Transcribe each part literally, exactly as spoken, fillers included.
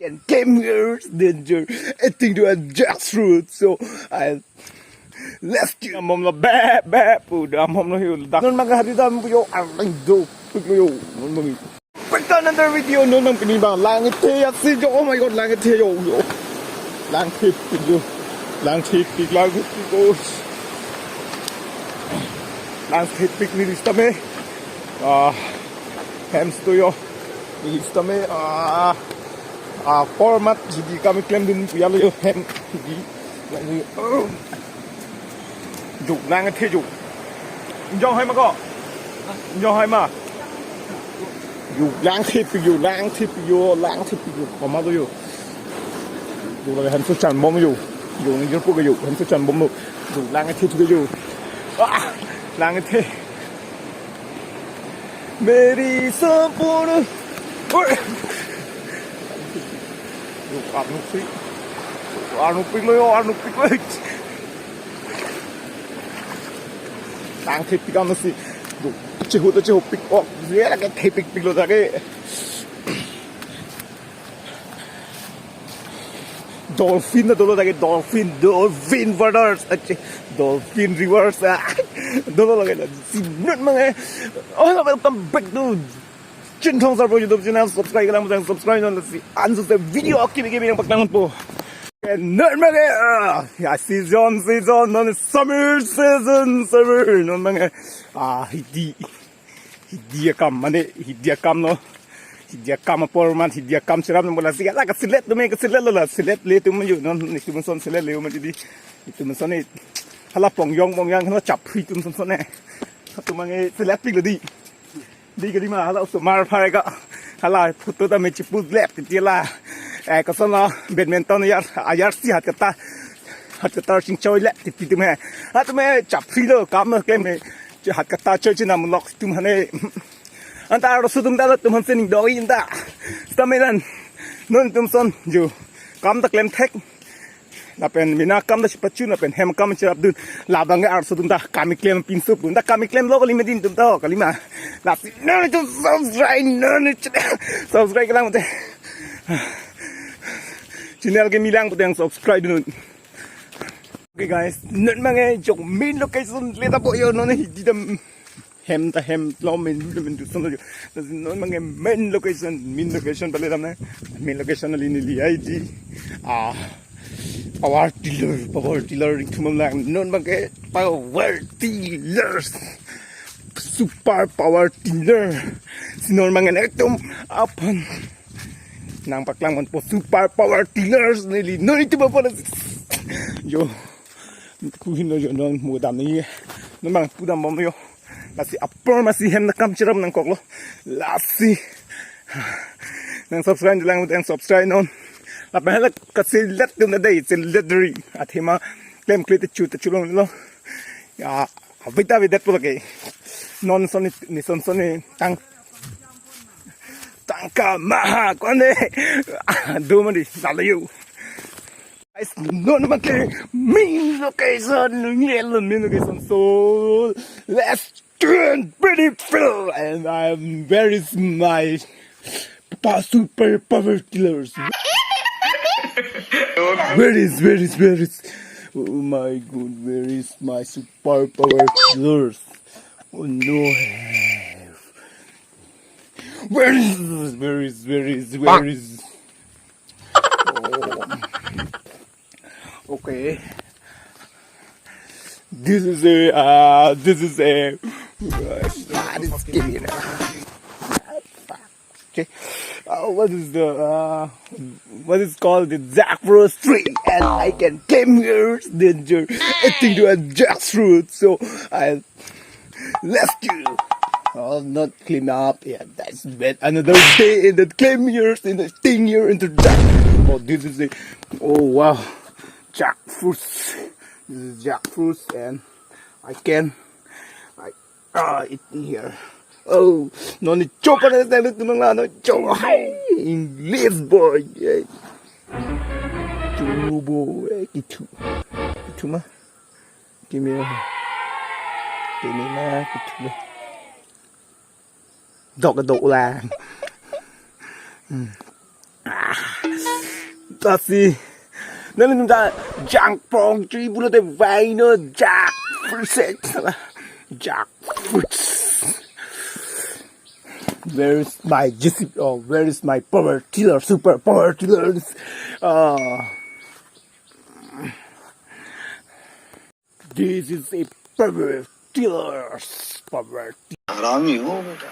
And came here, danger. I think you are just rude. So I left you. Amom lo be be pu da amom lo hiu dak. Non maga hadi dam yo arling do. Pik lo yo. Non magi. Back to another video. Non nang pini bang lang the ya si jo. Oh my God, lang the yo yo. Lang thepik yo. Lang thepik, lang thepik, oh. Lang thepik ni rista me. Ah, hem sto yo. Ni rista me. Ah, ah, format hidi kami klem dun ya lo yo hem hidi. Lang yo. Oh. Juk lang the juk. Jong hai ma ko. Jong hai ma. Juk lang thepik yo, lang thepik yo, lang thepik yo. Koma do yo. Juk lang hem so chan bom yo. Yo ni jor pu yo, hem so chan bom lo. Juk lang thepik yo. Ah, lang the. Meri sampur. Oi. Yo, arnuk si. Arnuk pik lo yo, arnuk pik lo. Lang thepik ano si. Yo, chehu to chehu pik ok. Ye lake thepik pik lo lake. Dolphin na dolo lake dolphin, dolphin waters, ache, dolphin rivers. Ah, dolo lake na si non mange. Oh, welcome back to Chinthong Sarpo YouTube channel. Subscribe lang, subscribe non si anso se video aki bigi bigi paklang po. Non mange, ah, ya season, season, non summer season, summer, non mange. Ah, hidi, hidi akam, mane, hidi akam lo. Hidi akam apor man, hidi akam cherap non bola si, ala ka selet tu me, ka selet lo la, selet le tu me yo, non, ni tu son selet le, mane di. Itu son ni, hala pongyong, pongyong, hala chapri tu son son ne. Tu mange selet pik lo di. Di kali ma hala osomar phai ka. Hala photo ta me chiput lep ti la. Eh, koson lo badminton yar, ayar si hat kata. Hat kata sing choi lep ti pi tum he. Hat me chapri lo kam lo klem he. Hat kata choi china mulok tum hane. Anta arloso atum ta tum han sening doi anta. Stamilan. Non tum son jo. Kam ta klem thek. Lapen mina kam ta chipachun lapen hem kam chirap dun. Labang ke arloso atum ta kami klem pinsup dun ta kami klem lo kali medin atum ta kali ma. Lasi non itum subscribe non itum subscribe kalang te. Channel ke milang puteng subscribe dun. Okay guys, non mange jok main location le ta po yo non hidi dam. Hem ta hem lo main lo main tu son lo. Non mange main location, main location pale dam na. Main location ali neli I D. Ah, power tiller, power tiller ring thumam lang. Non mange power tillers. Super power tiller. Si non mange ekdom aphan nangpaklang man po super power tillers neli. Non itum apa na. Yo. Kuhin lo yo non mo dam ni. Non mange pudam bom yo. Lasi apor masi hem na kam chiram nangkok lo. Lasi. Nang subscribe lang, nang subscribe non. Lapen hala ka selet tum na dei, selet deri. Athema klem kle te chu te chu long lo. Ya, avita videt po lake. Non son ni, ni son son ni tang. Tangka maha kone. Do mandi, lalo yo. Guys, non make main location, main location. So, let's turn pretty fill, and I'm, where is my pa-, super power tillers? Where is, where is, where is? Oh my God, where is my super power tillers? Oh no. Where is, where is, where is, where is? Oh. Okay. This is a, uh, this is a, uh, ah, this is giving. Okay. Uh, what is the, uh, what is called the jackfruit tree? And I can came here, danger. I think you are jackfruit, so I left you. I'll not clean up. Yeah, that's bad. Another day in the claim years in the thing year in the dark. Oh, this is it. Oh wow, jackfruits. This is jackfruits, and I can, I, ah, it in here. Oh, no need chopper is there to no chopper. Hi, English boy. Yeah. Turbo, eh, itu, itu mah. Kimi, kimi na kutu. Dok dok lang. Hmm. Ah. Lasi. Nanglitum ta jangpong tri pulote vaino jackfruit se. Jackfruits. Where is my J C B? Oh, where is my power tiller? Super power tillers. Uh, this is a power tillers. Power हरामी हो बेटा।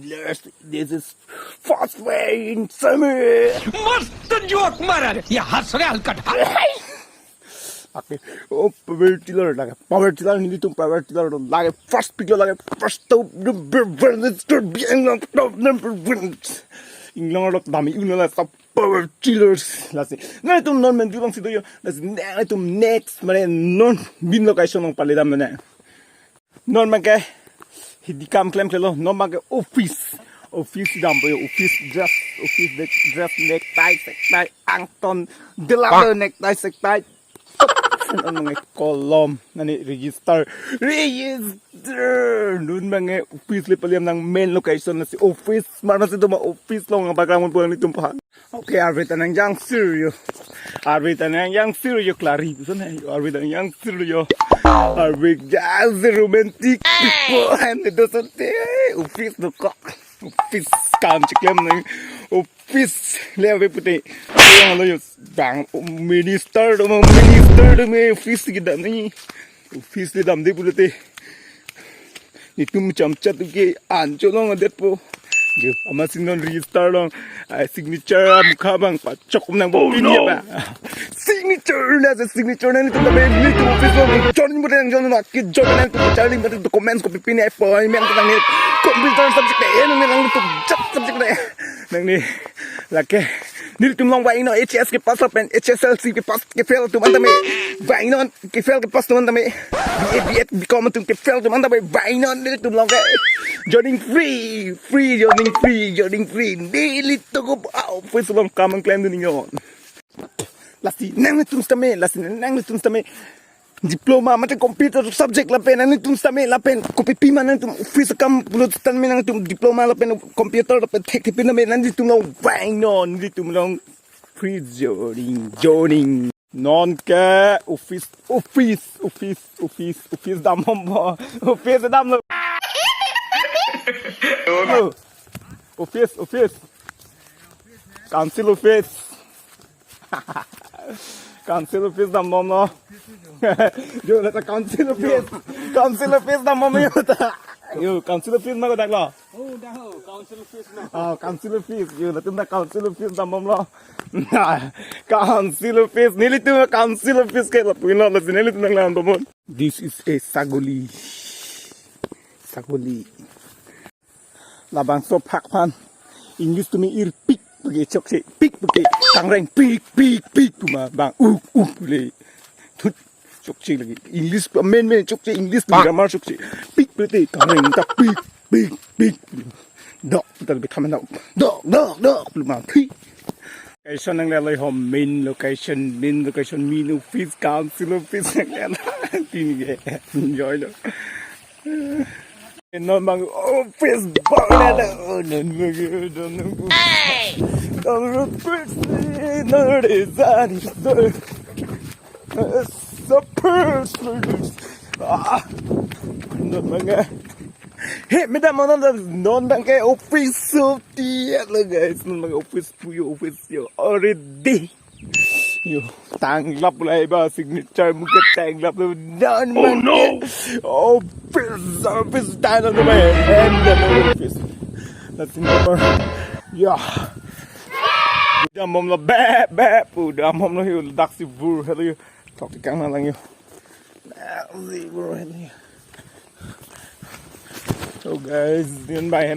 Tillers. This is fast way in summer. मस्त जोक मारा रे, ये हंस रहे हलकट, हंस। Okay. Oh, power tiller lake. Power tiller, nelitum power tiller lake. First pick lake. First to the business to be number one. Inglong lok dami unala sab power tillers. Lasi. Nanglitum non men dulang sido yo. Lasi nanglitum next mane non bin location nang pale dam na. Non abangke hidi kam klemklelo, non abangke office. Office dampo yo, office dress, office de-, dress, necktie, necktie, angton, delalo necktie, necktie. Non abangke kolom, nani register, register. Non abangke office le paliam nang main location lasi office, mana si tuma office long abang kamun pulang ni tumpa. Okay, arve ta nang jangsir yo. Arve ta nang jangsir yo, klari puson hai. Arve ta nang jangsir yo. Arve jangsir romantic people. Hai ne doson te. Office dokok. Office kam chiklem nang. Office le ave pute. Yang lo yo. Bang minister do mo, minister do me office kedam ni. Office le damde pulote. Nelitum chamchat ke ancho long adetpo. Jo, amatsi non register long. Ai, signature mukha abang pachok nang. Oh, pin no. Ba. Signature na, se signature na nelitum ta be, nelitum office long. Join mo nang, join mo, ke join nang, charli mo documents kopi pin appointment nang ni. Computer subject eh, nang nelitum jat subject eh. Nang ni, lake. Nelitum long vaino H S kepass lapen H S L C kepass kefail atum anta me. Vaino kefail kepass atum anta me. B A, B Ed, B Com atum kefail atum anta me. Vaino nelitum long ke. Joining free, free, joining free, joining free. Nelitum ko office long kam nang klemdun yo. Lasi nanglitum sitame, lasi nanglitum sitame. Diploma mate computer subject lapen nangtum sitame lapen kopi pima nangtum office akam pulo sitame nangtum diploma lapen computer lapen thekthe pin name nangtum long vaino nangtum long free joining joining. Non ke office, office, office, office, office dam bom, office dam lo. Yo. Office, office. Council office. Council office dam bom lo. Yo, la ta council office. Council office dam bom yo ta. Yo, council office ma ko dak lo. Oh, dah, oh, council office ma. Oh, council office. Yo, latum ta council office dam bom lo. Council office. Nelitum council office ke lapu-i lo, lasi nelitum nanglang bom. This is a sagoli. Sagoli. Labangso aphak aphan English tumi ir pik pik chokche, pik pik, kangreng pik pik pik puma bang uk uk le. Thut chokche lagi. English pa main main chokche, English pa grammar chokche. Pik pik, kangreng ta pik pik pik. Dok, ta bi thamen dok. Dok, dok, dok, puma pik. Kaison nanglelo ho main location, main location, main office, council office nanglelo. Tin ke, enjoy lo. Non bang office bang le. Oh, non bang, non bang. Hey! Don't repeat me, no reason. So first, ah, non bang. Hey, madam, non, non bang ke office of the, hello guys, non bang office puyo, office yo already. Yo, tanglap lai ba signature muka tanglap lai. Oh, no. Office, office, dan on the way. And the office. That's in the bar. Yeah. Dam bom lo be be pu dam bom lo yo daksi bur hello yo. Tok tikang na lang yo. Daksi bur hello yo. So guys, din bai